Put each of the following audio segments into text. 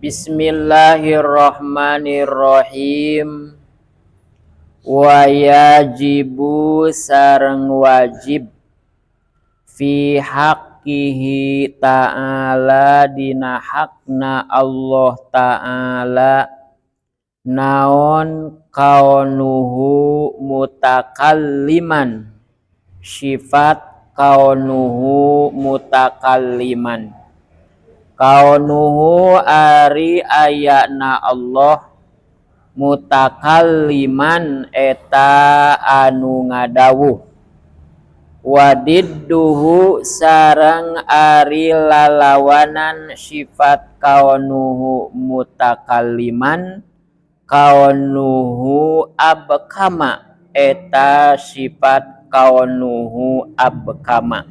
Bismillahirrahmanirrahim. Wa yajibu sareng wajib fi haqqihi ta'ala dina hakna Allah ta'ala naon kaunuhu mutakalliman, sifat kaunuhu mutakalliman, kaunuhu ari ayana Allah mutakalliman eta anu ngadawuh, wadidduhu sareng ari lalawanan sifat kaunuhu mutakalliman kaunuhu abkama eta sifat kaunuhu abkama,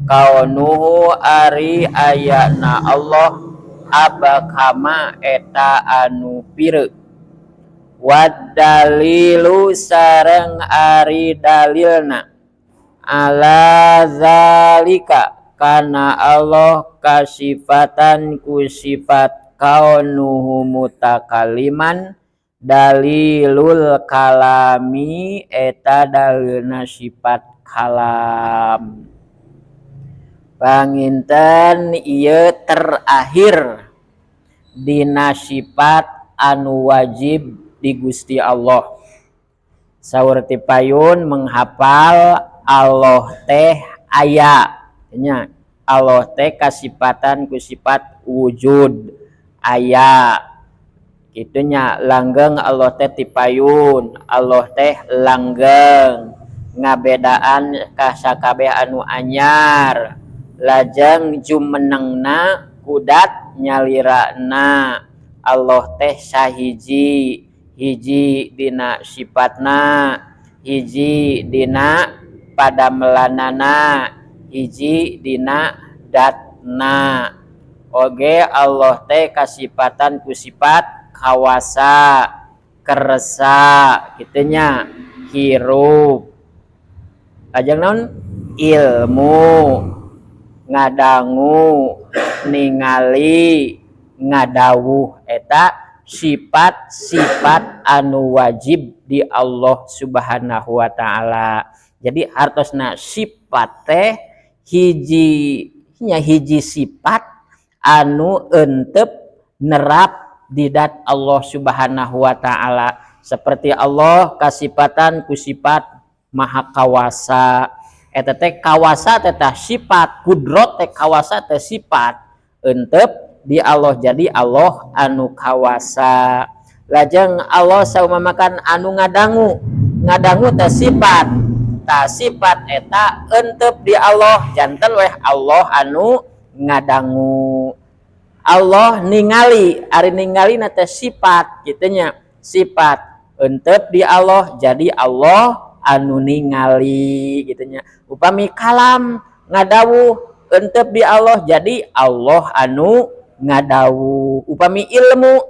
kaunuhu ari ayana Allah abkama eta anu pireu, wadalilu sareng ari dalilna ala zalika kana Allah kasifatan ku sifat kaunuhu mutakalliman dalilul kalami eta dalilna sifat kalam. Panginten ieu terakhir dina sifat anu wajib di Gusti Allah. Saur ti payun menghafal Allah teh aya nya, Allah teh kasifatan ku sifat wujud aya kitunya, langgeng Allah teh tipayun, Allah teh langgeng ngabedaan ka sakabeh anu anyar, lajeng jumenengna kudat nyalirana, Allah teh sahiji, hiji dina sifatna, hiji dina padamelanana, hiji dina datna. Oge Allah teh kasifatan ku sifat kawasa, kersa kitunya, hirup, lajeng naon ilmu, ngadangu, ningali, ngadawuh, eta sifat-sifat anu wajib di Allah Subhanahu wa ta'ala. Jadi hartosna sifat teh hiji nya, hiji sifat anu entep nerap di dat Allah Subhanahu wa ta'ala. Seperti Allah kasifatan ku sifat maha kawasa, eta teh kawasa teh tah sifat, kudrot teh kawasa teh sifat entep di Allah, jadi Allah anu kawasa. Lajeng Allah saumamakan anu ngadangu, ngadangu teh sifat, tah sifat eta entep di Allah, janten weh Allah anu ngadangu. Allah ningali, ari ningali na teh sifat kitunya, sifat entep di Allah, jadi Allah anu ningali gitunya. Upami kalam ngadawuh entep di Allah, jadi Allah anu ngadawuh. Upami ilmu,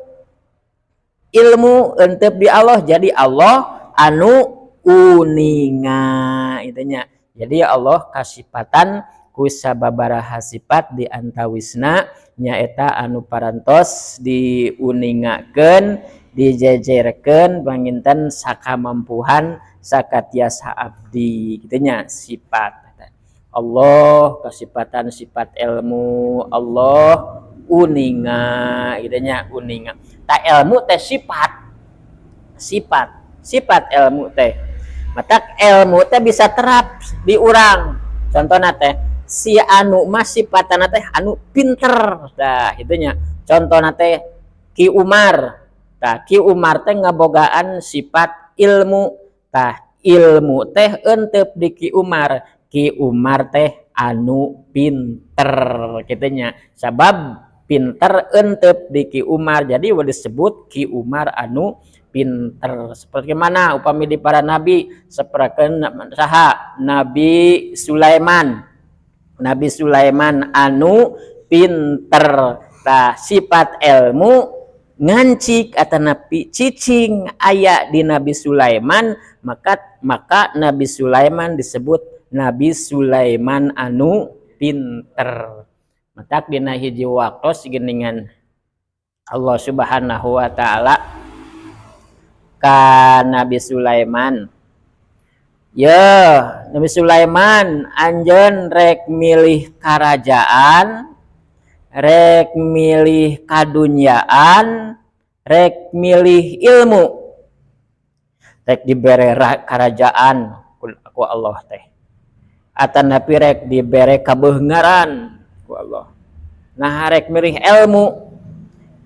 ilmu entep di Allah, jadi Allah anu uninga itunya. Jadi Allah kasipatan ku sababaraha sifat di antawisna nyaeta anu parantos diuningakeun, dijejerkeun panginten sakamampuhan sakatiasa abdi gitunya. Sifat Allah kasipatan sifat ilmu, Allah uninga gitunya, uninga tak ilmu teh sifat, sifat, sifat ilmu teh, matak ilmu teh bisa terap di urang. Contohna teh si anu mah sifatna teh anu pinter dah itunya. Contohna teh Ki Umar, tah Ki Umar teh ngabogaan sifat ilmu, tah ilmu teh entep di Ki Umar, Ki Umar teh anu pinter gitunya, sabab pinter entep di Ki Umar, jadi disebut Ki Umar anu pinter. Seperti mana upami di para nabi, seperti saha Nabi Sulaiman, Nabi Sulaiman anu pinter, tah sifat ilmu ngancik atau nabi cicing aya di Nabi Sulaiman, maka Nabi Sulaiman disebut Nabi Sulaiman anu pinter. Matak dina hiji waktos geningan Allah Subhanahu wa Ta'ala ka Nabi Sulaiman, "Ya Nabi Sulaiman, anjeun rek milih kerajaan, rek milih kadunyaan, rek milih ilmu?" Rek dibere kerajaan ku Allah teh, atanapi rek dibere kabeungharan ku Allah? Nah, rek milih ilmu.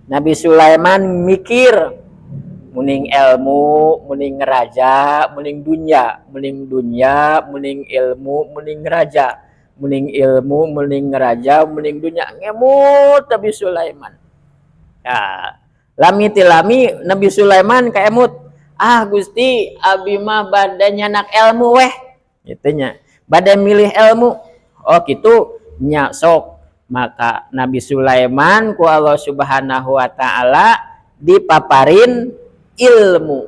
Nabi Sulaiman mikir, muning ilmu, muning raja, muning dunya, muning dunya, muning ilmu, muning raja, muning ilmu, muning raja, muning dunya. Ngemut Nabi Sulaiman ya, lami tilami Nabi Sulaiman kaemut, "Ah, Gusti, abi mah bade nyandak ilmu weh," gitu nya, "bade milih ilmu." "Oh, gitu nya, sok." Maka Nabi Sulaiman ku Allah Subhanahu wa Ta'ala dipaparin ilmu.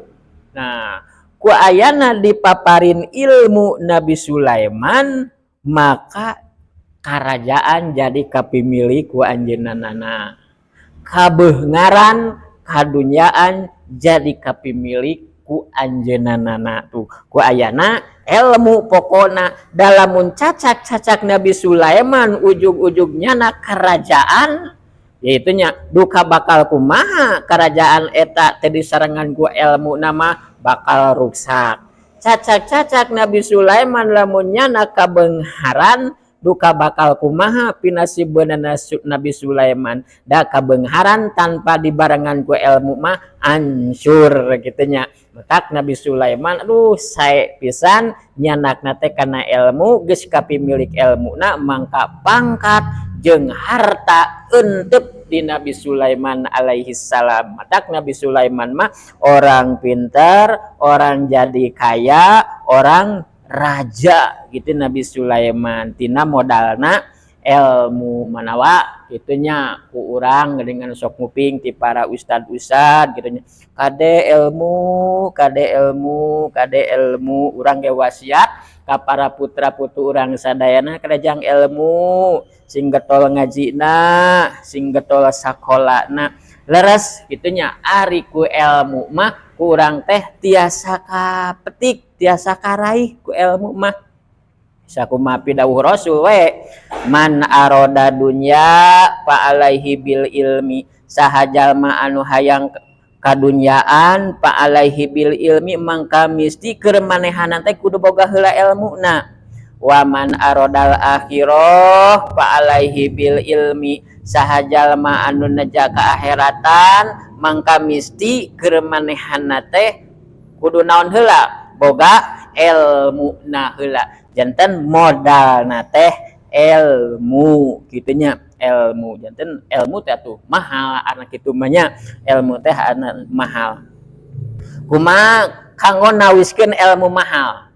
Nah, ku ayana dipaparin ilmu Nabi Sulaiman, maka kerajaan jadi kapimilik ku anjeunna, kabeungharan kadunyaan jadi kapimilik ku anjeunna tuh ku ayana ilmu. Pokona dalam cacak-cacak Nabi Sulaiman ujug-ujug nyandak kerajaan, yaitu nya duka bakal kumaha kerajaan eta teh disarengan ku ilmu nama bakal ruksak. Cacak-cacak Nabi Sulaiman lamun nyandak kabeungharan, duka bakal kumaha pinasibeunana Nabi Sulaiman, da kabeungharan tanpa dibarengan ku ilmu mah hancur gitu nya. Matak Nabi Sulaiman, aduh, sae pisan nyandak teh kana ilmu. Geus kapimilik ilmu na, mangka pangkat jeung harta entep di Nabi Sulaiman alaihi salam. Matak Nabi Sulaiman mah orang pintar, orang jadi kaya, orang raja gitu Nabi Sulaiman tina modalna ilmu. Manawa kitu nya ku urang dengan sok nguping ti para ustad-ustad gitu nya, kade ilmu, kade ilmu, kade ilmu. Urang ge wasiat ka para putra putu urang sadayana, kade jang ilmu, sing getol ngajina, sing getol sakolana. Leres kitu nya, ari ku ilmu mah ku urang teh tiasa kapetik, tiasa karaih ku ilmu mah. Sakumaha pidawuh Rasul we, "Man aroda dunya fa alaihi bil ilmi." Saha jalma anu hayang kadunyaan, fa alaihi bil ilmi, mangka misti keur manehanan teh kudu boga heula ilmuna. "Wa man arodal akhirah fa alaihi bil ilmi." Saha jalma anu neja ka akhiratan, mangka misti keur manehanna teh kudu naon heula? Boga ilmu na heula. Janten modalna teh ilmu kitu nya, ilmu. Janten ilmu teh atuh mahal anak kitu mah nya, ilmu teh anak mahal. Kumaha kanggo nawiskeun ilmu mahal?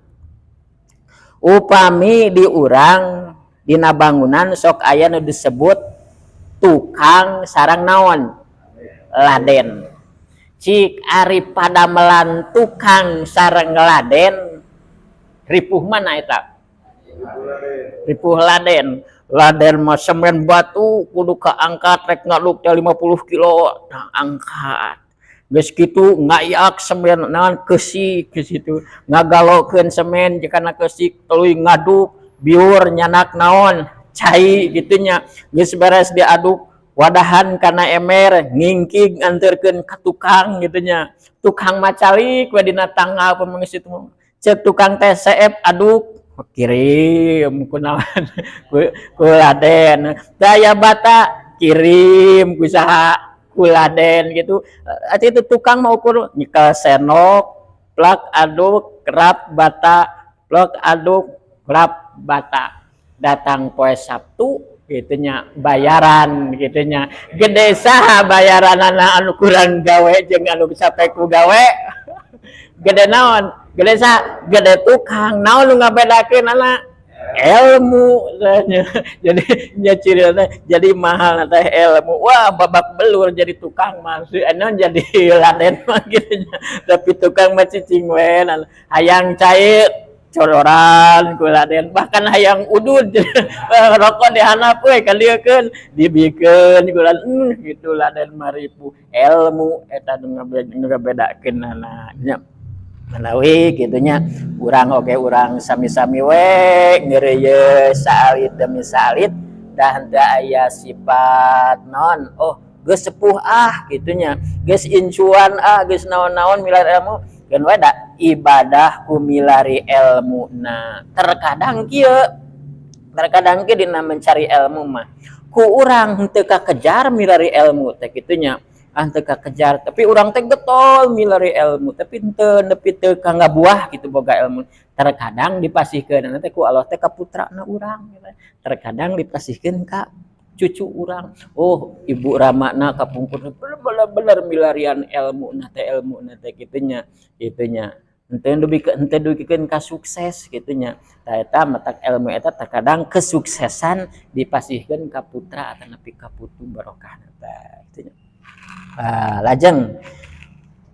Upami di urang dina bangunan sok aya nu disebut tukang sareng naon, laden. Cik, ari padamelan tukang sareng laden, ripuh mana eta? Ripuh laden. Laden mah semen batu kudu kaangkat, rek ngaduk teh 50 kilo, nah, angkat. Geus kitu ngayak semen naon, keusik ke situ, ngagalokeun semen kana keusik, tuluy ngaduk biur nyandak naon, cai kitu nya. Geus beres diaduk, wadahan kana ember, ngingking anterkeun ka tukang gitu nya. Tukang mah calik we dina tanggal pemengis itu. Cek tukang teh, "Seep aduk." Kirim ku naon, ku laden. Daya bata kirim ku saha? Ku laden gitu. Ati itu tukang mau ukur nyekel senok, plak aduk, kerap bata, plak aduk, kerap bata. Datang poe Sabtu gitu nya, bayaran gitu nya. Gede saha bayaran, anak anu kurang gawe jeung anu sampai ku gawe? Gede naon? Gede sa? Gede tukang. Naon nu ngabedakeun anak? Ilmu. Jadi nya ciri jadi mahal teh ilmu. Wah, babak belur jadi tukang mah, anu jadi laden mah gitu nya. Tapi tukang mah cicing we, hayang cai. Cororan ku Raden, bahkan hayang udud rokok dihandap we, kadieukeun, dibikeun ku Raden. Gitu Raden maripuh ilmu eta nu ngabedakeunana nya. Manawi kitu nya, urang oge urang sami-sami we ngeureuyeuh saalit demi saalit, dah henteu aya sifat naon, oh geus sepuh ah kitu nya, geus incuan ah, geus naon-naon milari ilmu. Keun we da ibadah ku milari ilmuna. Terkadang kieu, terkadang kieu, dina mencari ilmu mah ku urang henteu kakejar milari ilmu teh kitu nya. Ah, teu kakejar, tapi urang teh getol milari ilmu, tapi henteu nepi teu buah gitu boga ilmu. Terkadang dipasihkeun teh ku Allah teh ka putrana urang gitu. Terkadang dipasihkeun ka cucu urang. Oh, ibu ramana kapungkur bener-bener milarian ilmu na teh, ilmu na teh kitu nya, kitu nya. Henteu dugi henteu dugikeun ka sukses kitu nya. Tah, eta matak ilmu eta terkadang kesuksesan dipasihkeun ka putra atanapi ka putu, barokah teh kitu nya. Ah, lajeng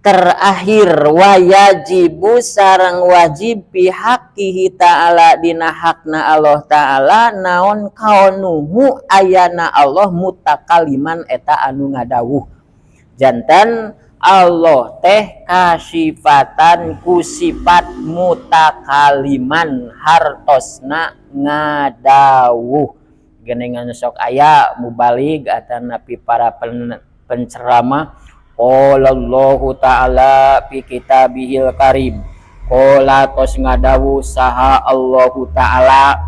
terakhir, wayajibu sareng wajib fi haqqihi ta'ala dina hakna Allah ta'ala naon, kaunuhu ayana Allah mutakaliman eta anu ngadawuh. Janten Allah teh kasifatan ku sifat mutakaliman, hartosna ngadawuh. Geningan sok aya mubalig atanapi para penceramah, qala Allahu ta'ala fi kitabihil karim, qala tos ngadawuh saha Allahu ta'ala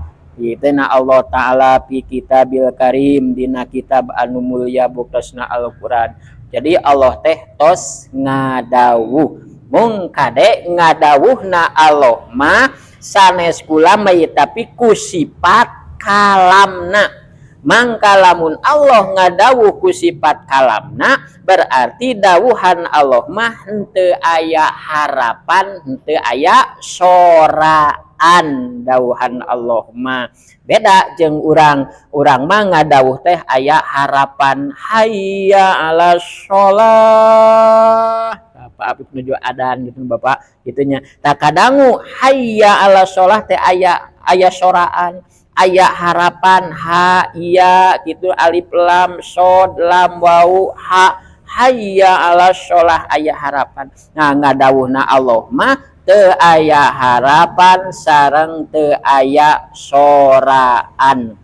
na Allah ta'ala fi kitabil karim dina kitab anu mulia, buktosna Al-Qur'an. Jadi Allah teh tos ngadawuh. Mung kade, ngadawuhna Allah mah sanes kula, tapi ku sifat kalamna. Mangka lamun Allah ngadawuh ku sifat kalamna, berarti dawuhan Allah mah henteu aya harapan, henteu aya soraan dawuhan Allah mah. Beda jeung urang, urang mah ngadawuh teh aya harapan, hayya ala sholah. Bapak Apip menuju adan gitu, Bapak gitunya. Tak kadangu hayya ala sholah teh aya aya soraan, aya harapan, ha iya gitu, alif lam sod lam wau ha, hayya ala sholah, aya harapan. Nah, ngadawuhna Allah mah teu aya harapan sareng teu aya soraan.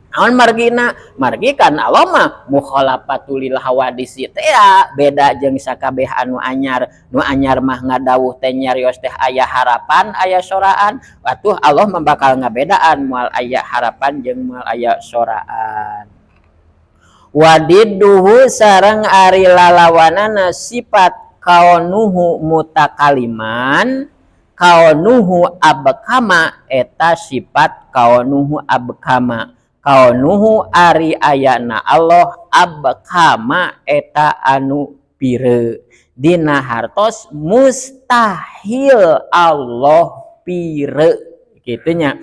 Naon margina? Margi kan Allah mah mukhalafatul lil hawadisi teh ya, beda jeung sakabeh anu anyar. Nu anyar mah ngadawuh teh nyarios teh aya harapan, aya soraan. Atuh Allah mah bakal ngabedaan, moal aya harapan jeung moal aya soraan. Wadidduhu sareng ari lalawanana sifat kaunuhu mutakaliman, kaunuhu abkama, eta sifat kaunuhu abkama. Kaunuhu ari ayana Allah abkama eta anu pire, dina hartos mustahil Allah pire gitunya.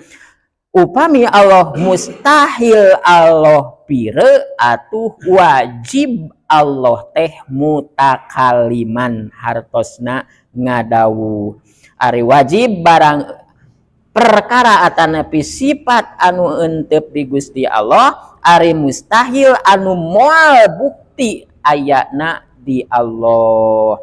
Upami Allah mustahil Allah pire, atuh wajib Allah teh mutakaliman, hartosna ngadawuh. Ari wajib barang perkara atanapi sifat anu entep di Gusti Allah, ari mustahil anu moal bukti ayana di Allah.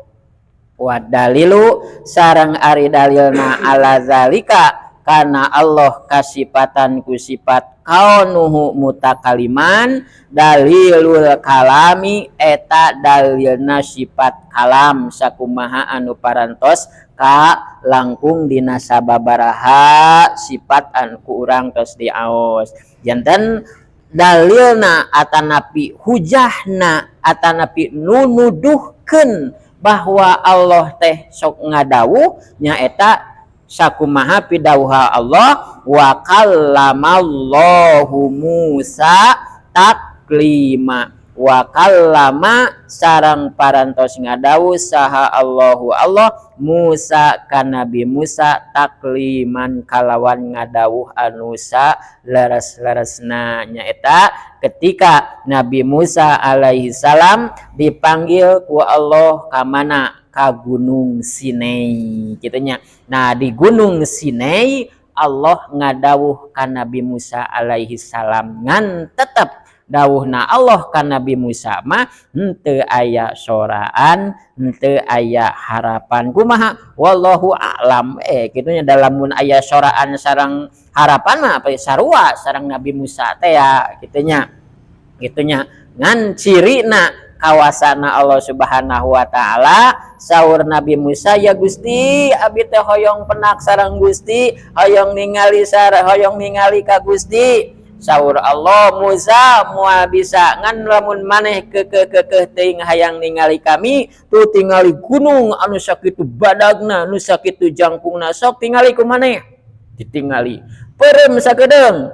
Wa dalilu sareng ari dalilna ala zalika karena Allah kasipatan ku sifat kaunuhu mutakaliman, dalilul kalami eta dalilna sifat kalam, sakumaha anu parantos ka langkung dina sababaraha sifat anu ku urang tos diaos. Janten dalilna atanapi hujahna atanapi nunuduhkeun bahwa Allah teh sok ngadawuh nyaeta sakumaha pidawuha Allah, wa kallamallahu Musa taklima. Wa kallama sareng parantos ngadawuh saha Allahu Allah Musa ka Nabi Musa takliman kalawan ngadawuh anu leres-leresna, nyaeta ketika Nabi Musa alaihi salam dipanggil ku Allah ka mana. Ka Gunung Sinai kitu nya. Nah, di Gunung Sinai Allah ngadawuh ka Nabi Musa alaihi salam, ngan tetep dawuhna Allah ka Nabi Musa mah henteu aya soraan, henteu aya harapan. Kumaha? Wallahu a'lam. Kitu nya, lamun aya soraan sarang harapan mah apa sarua sareng Nabi Musa teh ya kitu nya. Kitu nya, ngan cirina kawasana Allah Subhanahu wa Ta'ala. Saur Nabi Musa, "Ya Gusti, abi teh hoyong pendak sareng Gusti, hoyong ningali hoyong ningali ka Gusti." Saur Allah, "Musa, moal bisa, ngan lamun maneh keukeuh keukeuh teuing hayang ningali kami, tuh tingali gunung anu sakitu badagna, anu sakitu jangkungna, sok tingali ku maneh." Ditingali, peureum sakedeung,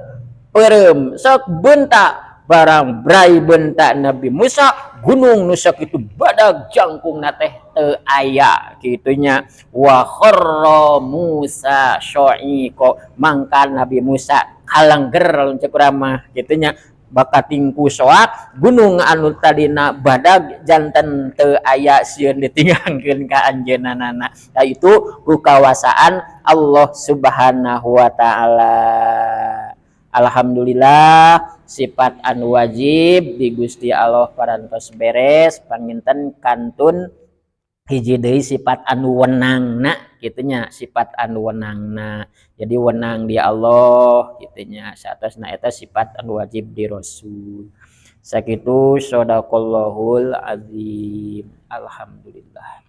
peureum, sok bentak. Barang brai bentak Nabi Musa, gunung nu sakitu badag jangkungna teh teu aya kitu nya. Wa kharra Musa sha'iqa, mangka Nabi Musa kalengger lamun cek urang mah kitu nya, bakating ku soak gunung anu tadina badag janten teu aya, sieun ditinggalkeun ka anjeunna. Nah, itu ku kawasaan Allah Subhanahu wa Ta'ala. Alhamdulillah, sifat anu wajib di Gusti Allah parantos beres. Panginten kantun hiji deui, sifat anu wenangna kitu nya, sifat anu wenangna. Jadi wenang di Allah kitu nya, saatosna eta sifat anu wajib di Rasul. Sakitu, shadaqallahul azim, alhamdulillah.